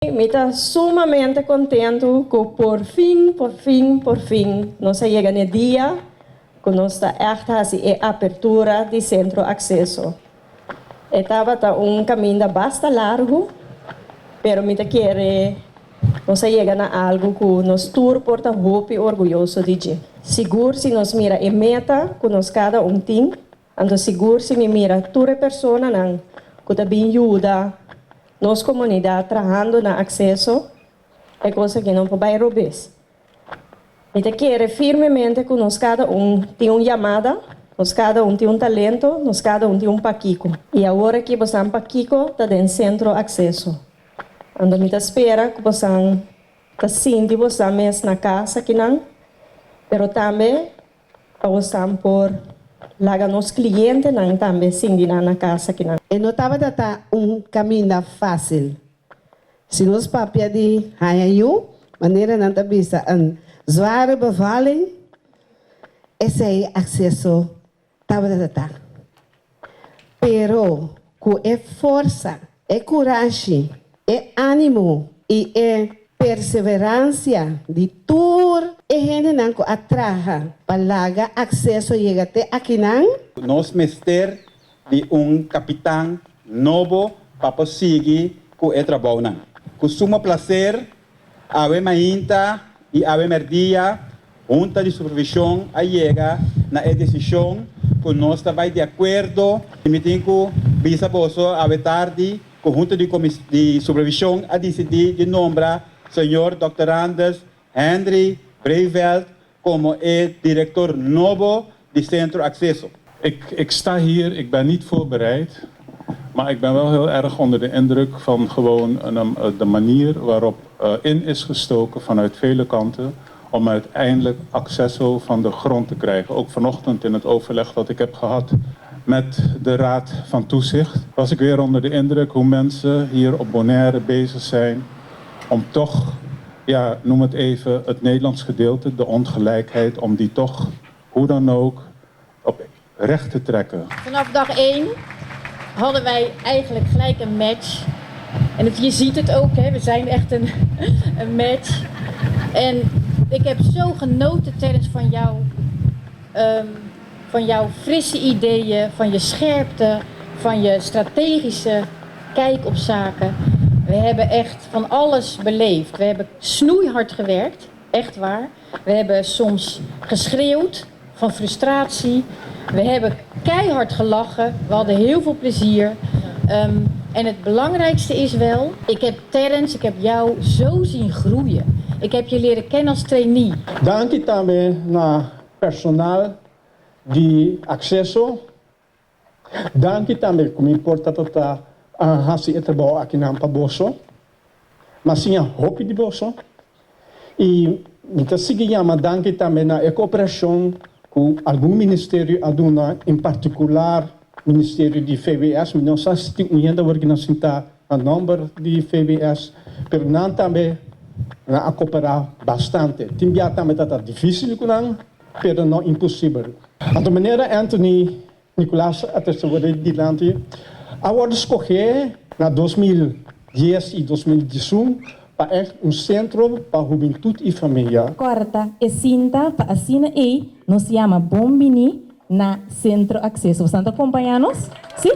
Mi ta sumamente kontentu ku por fin, por fin, por fin nos a yega na e dia ku nos ta ègt hasi e apertura di Sentro Akseso. E tabata un kaminda basta largu, pero mi ta kere nos a yega na algu ku nos tur por ta hopi orguyoso di dje. Sigur si nos mira e meta ku nos kada un tin, anto sigur si mi mira tur e personanan ku ta bin yuda nos komunidat trahando na Akseso, e kos aki no por bai robes. Mi ta kere firmemente ku nos kada un tin un yamada, nos kada un tin un talento, nos kada un tin un pakiko. I awor aki bosan pakiko ta den Sentro Akseso. Anto mi ta spera ku bosan ta sinti bosan mes na kas akinan, pero tambe pa bosan por laga nos klientenan tambe sinti nan na kas akinan. E no tabata ta un kaminda fásil. Si nos papia di haña yu, manera nan ta bisa een zware bevalling, esei Akseso tabata ta. Pero ku e forsa, e kurashi, e ánimo i e perseveransia di tur e hendenan ku a traha pa laga Akseso yega te akinan, Nos mester di un kapitan nobo pa por sigui ku e trabounan. Ku sumo plaser, awe mainta i awe mèrdia, Hunta di Supervishon a yega na e desishon ku nos ta bai di akuerdo. Mi tin ku bisa boso awe tardi ku Hunta di di Supervishon a disidí di nombra señor Dòkter Anders Henry Breeveld komo e direktor nobo di Sentro Akseso. Ik, ik sta hier, ik ben niet voorbereid, maar ik ben wel heel erg onder de indruk van gewoon de manier waarop in is gestoken vanuit vele kanten om uiteindelijk Accesso van de grond te krijgen. Ook vanochtend in het overleg dat ik heb gehad met de Raad van Toezicht was ik weer onder de indruk hoe mensen hier op Bonaire bezig zijn om toch, ja, noem het even, het Nederlands gedeelte, de ongelijkheid, om die toch hoe dan ook op recht te trekken. Vanaf dag 1 hadden wij eigenlijk gelijk een match. En je ziet het ook, hè? We zijn echt een match. En ik heb zo genoten, Terence, van jouw frisse ideeën, van je scherpte, van je strategische kijk op zaken. We hebben echt van alles beleefd. We hebben snoeihard gewerkt, echt waar. We hebben soms geschreeuwd van frustratie. We hebben keihard gelachen. We hadden heel veel plezier. En het belangrijkste is wel, ik heb Terence, ik heb jou zo zien groeien. Ik heb je leren kennen als trainee. Danki tambe na personal di Akseso. Danki tambe ku mi por tabata a hasi e trabou akinan pa boso. M'a siña hopi di boso. I mi ta sigui yama danki tambe na e kooperashon ku algun ministerio a duna, en partikular ministerio di VWS. Mi no sa si tin un hende awor ki na sintá na nòmber di VWS, pero nan tambe nan a kooperá bastante. Tin bia tambe ta ta difísil ku nan, pero no imposibel. Anto manera Anthony Nicolaas a trese worde dilanti a worde scoge na 2010 y 2011 pa echt un centro pa hubentud y familia. Corta e cinta pa asina ey nos yama bon bini na Centro Acceso. Boso ta acompaña nos? Si?